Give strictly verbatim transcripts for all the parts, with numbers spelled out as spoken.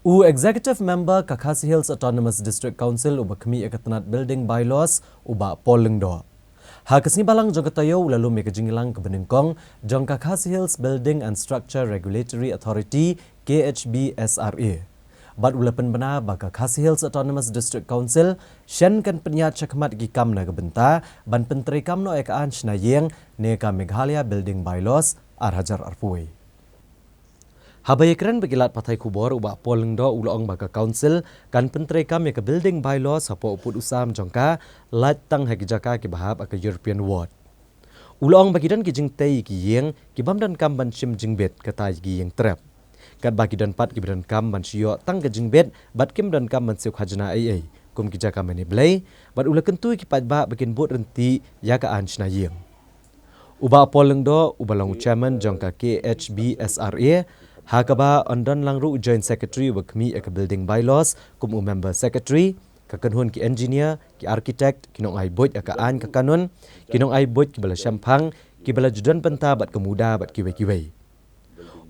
U Executive Member ka Khasi Hills Autonomous District Council uba khmih ïa ka tnat Building Bylaws, u Bah Paul Lyngdoh, ha ka sngi Balang jong ka taïew u la lum ïa ka jingïalang kaba nyngkong jong ka Khasi Hills Building and Structure Regulatory Authority, K H B S R A. Bad u la pynbna ba ka Khasi Hills Autonomous District Council shen kan pynïaid shakhmat ki kam na ka bynta ban pyntreikam noh ïa ka aiñ shna ïing ne ka Meghalaya Building Bylaws ar hajar arphew. Haba ïakren bad ki lad pathai khubor, u Bah Paul Lyngdoh u la ong ba ka Council kan pyntreikam ïa ka Building Bylaws hapoh u pud u sam jong ka, lait tang ha ki jaka kiba hap ha ka European Ward. U la ong ba ki don ki jingtei ïa ki ïing kibym donkam ban shim jingbit, kata ïa ki ïing trep. Katba ki don pat kiba donkam ban shu ïoh tang ka jingbit bad kim donkam ban siew khajna ei ei, kum ki jaka mane blei, bad u la kyntu ïa ki paidbah ba kin bud ryntih ïa ka aiñ shna ïing. U Bah Paul Lyngdoh uba long u Chairman jong ka K H B S R A, ha kaba yn don lang ruh u Joint Secretary uba khmih ïa ka Building Bylaws kum u Member Secretary, ka kynhun ki engineer, ki architect, ki nongai buit ïa ka aiñ ka kanun, ki nongai buit kiba la shemphang, kiba la ju don bynta bad ka MUDA bad kiwei kiwei.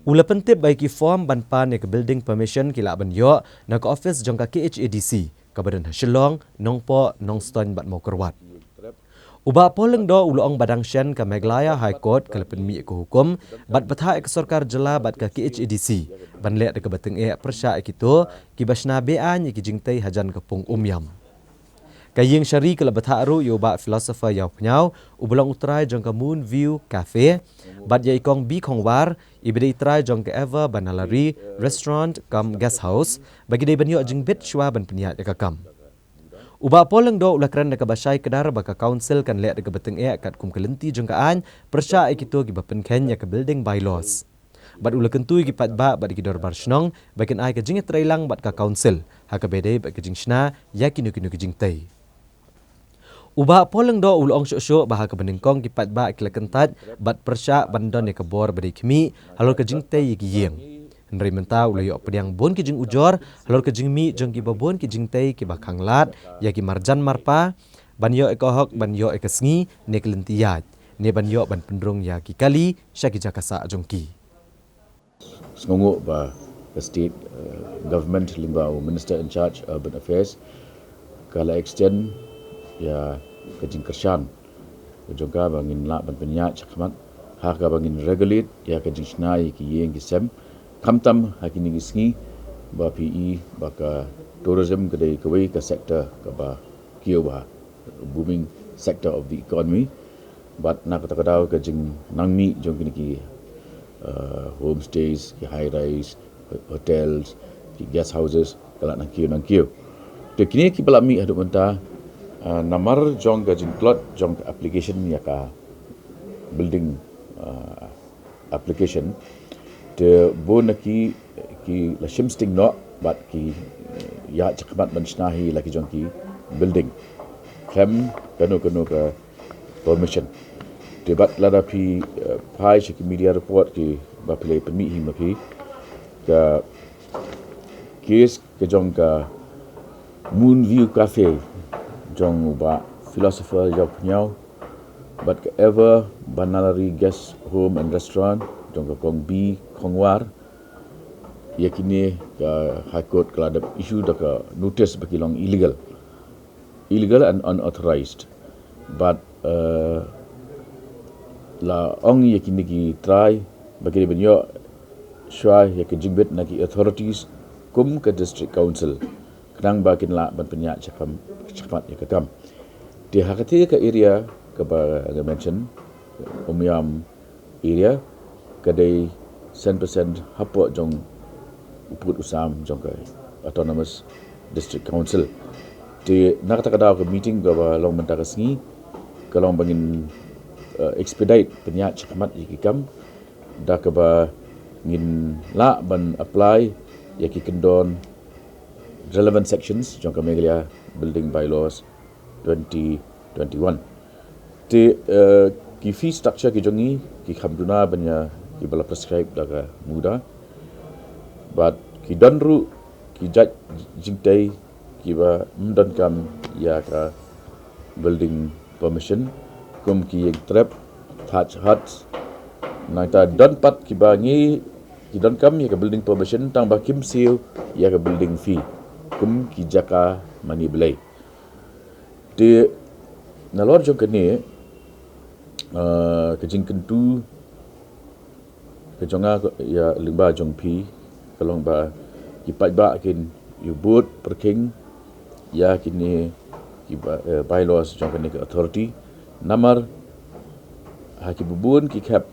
U la pyntip ba ïa ki form ban pan ïa ka building permission ki lah ban ïoh na ka office jong ka K H A D C kaba don ha Shillong, Nongpoh, Nongstoiñ bad Mawkyrwat. U Bah Paul Lyngdoh u la ong ba dang shen ka Meghalaya High Court ka la pynmih ïa ka hukum bad bthah ïa ka sorkar jylla bad ka K H A D C ban leh da kaba tyngeh pyrshah ïa kito kiba shna be-aiñ ïa ki jingtei hajan ka pung Umiam. Ka ïing sha ri ka la bthah ruh ïa u Bah Philosopher Ïawphniaw uba long u trai jong ka Moon View Cafe, bad ïa i Kong B. Khongwar iba dei i trai jong ka Ever Banalari Restaurant cum Guest House, ba ki dei ban ïoh jingbit shuwa ban pynïaid ïa ka kam. U Bah Paul Lyngdoh u la kren da kaba shai kdar ba ka Council kan leh da kaba tyngeh katkum ka lynti jong ka aiñ pyrshah ïa kito kiba pynkheiñ ïa ka Building Bylaws. Bad u la kyntu ïa ki paidbah bad ïa ki dorbar shnong ba kin ai ka jingïatreilang bad ka Council ha kaba ïadei bad ka jingshna ïa kino kino ki jingtei. U Bah Paul Lyngdoh u la ong shuh shuh ba ha kaba nyngkong ki paidbah ki la kyntait bad pyrshah ban don ïa ka bor ba dei khmih halor ka jingtei ïa ki ïing. Hynrei mynta u la ïoh pdiang bun ki jingujor halor ka jingmih jong kiba bun ki jingtei kiba khang lad ïa ki marjan marpa ban ïoh ïa ka hok ban ïoh ïa ka sngi ne ka lynti ïaid, ne ban ïoh ban pynrung ïa ki kali sha ki jaka sah jong ki. Sngewnguh ba ka state, uh, government lyngba u Minister in charge Urban Affairs ka la extend ïa ka jingkyrshan ka jong ka ba ngin lah ban pynïaid shakhmat ha kaba ngin regulate ïa ka jingshna ïa ki ïing ki sem, khamtam ha kine ki sngi ba phi i ba ka tourism ka dei kawei ka sector kaba kiew bha, booming sector of the economy. Bad na kata ka daw ka jingnangmih jong kine ki, uh, homestays, ki high rise, ho-, hotels, ki guest houses ka la nang kiew nang kiew. Te kine kiba la mih haduh mynta, uh, namar jong ka jingtlot jong ka application ïa ka building, uh, application, te bun na ki ki la shim sting noh bad ki, eh, ïaid shakhmat ban shna hi la ki jong ki building khlem kano kano ka permission. Te bad lada phi, eh, phai sha ki media report kiba phi la pynmih hi ma phi, ka case ka jong ka Moonview Cafe jong u Bah Philosopher Ïawphniaw bad ka Ever Banalari Guest Home and Restaurant jong ka Kong B. Khongwar, ïa kine ka High Court ka la dep issue da ka notice ba ki long illegal, illegal and unauthorized. Bad, eh, la ong ïa kine ki trai ba ki dei ban ïoh shuwa ïa ka jingbit na ki authorities kum ka District Council khnang ba kin lah ban pynïaid shakhmat, shakhmat ïa ka kam. Te ha kata ka area kaba nga mention, Umiam area, ka dei san percent hapoh jong u pud u sam jong ka Autonomous District Council. Te na kata ka daw ka meeting kaba long mynta ka sngi ka long ba ngin, eh, expedite pynïaid shakhmat ïa ki kam da kaba ngin lah ban apply ïa ki kyndon relevant sections jong ka Meghalaya Building Bylaws twenty twenty-one. Te, eh, ki fee structure ki jong ngi ki kham duna ban ïa kiba la prescribe da ka MUDA. Bad ki don ruh ki jait jingtei kiba ym donkam ïa ka building permission, kum ki ïing trep, thatch huts. Nangta don pat kiba ngi ki donkam ïa ka building permission tang ba kim siew ïa ka building fee kum ki jaka mane blei. Te nalor jong kane, uh, ka jingkyntu ka jong nga ïa lyngba jong phi ka long ba ki paidbah kin ïa bud pyrkhing ïa kine ki ba, uh, bylaws jong kane ka authority. Namar ha ki bun ki khep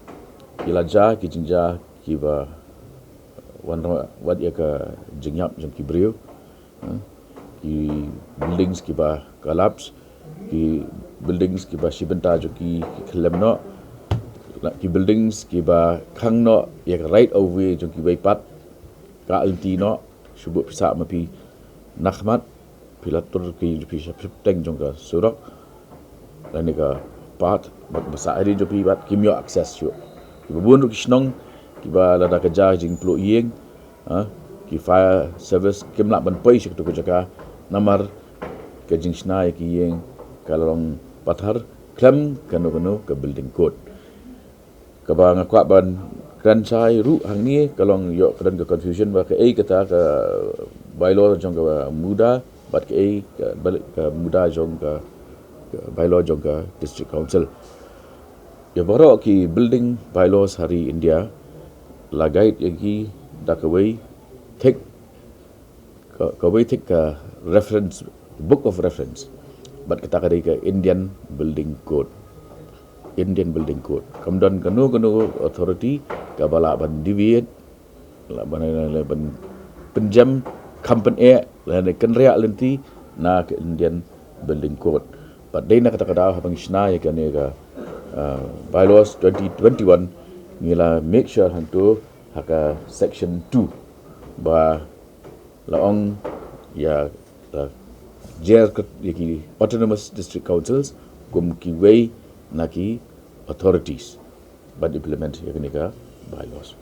ki la jia ki jingjia kiba wan wat ïa ka jingïap jong ki briew. Ki buildings kiba collapse, ki buildings kiba shi bynta jong ki ki khlem noh, ki buildings kiba khang noh ïa ka right of way jong kiwei pat, ka lynti noh. Shu buh pisa ma phi nakhmat, phi la tur ki phi sha pteng jong ka surok lane ka path, bad ba sah ri jong phi bad kim ïoh access shuh. Kiba bun ruh ki shnong kiba lada ka jia jingpluh ïing, ha, ki fire service kim lah ban poi sha katu ka jaka namar ka jingshna ïa ki ïing ka long pathar khlem kano kano ka building code. Kaba nga kwah ban kren shai ruh hangne ka long ïoh ka don ka confusion ba kaei kata ka bylaw jong ka MUDA bad kaei ka, ka MUDA jong ka, ka bylaw jong ka district council. Ïa baroh ki building bylaws ha ri India la guide ïa ki da kawei thik, ka, kawei thik ka reference, book of reference. Bad kata ka dei ka Indian Building Code. Indian Building Code. Kam don kano kano authority kaba lah ban deviate, lah ban, lah ban pynjem, kham pyneh lane kynriah lynti na ka Indian Building Code. Bad dei na kata ka daw haba ngi shna ïa kane ka, uh, bylaws twenty twenty-one, ngi la make sure hangto ha ka section two ba la ong ïa, la jer ïa ki autonomous district councils kum kiwei na ki authorities ban implement ïa kane ka bylaws.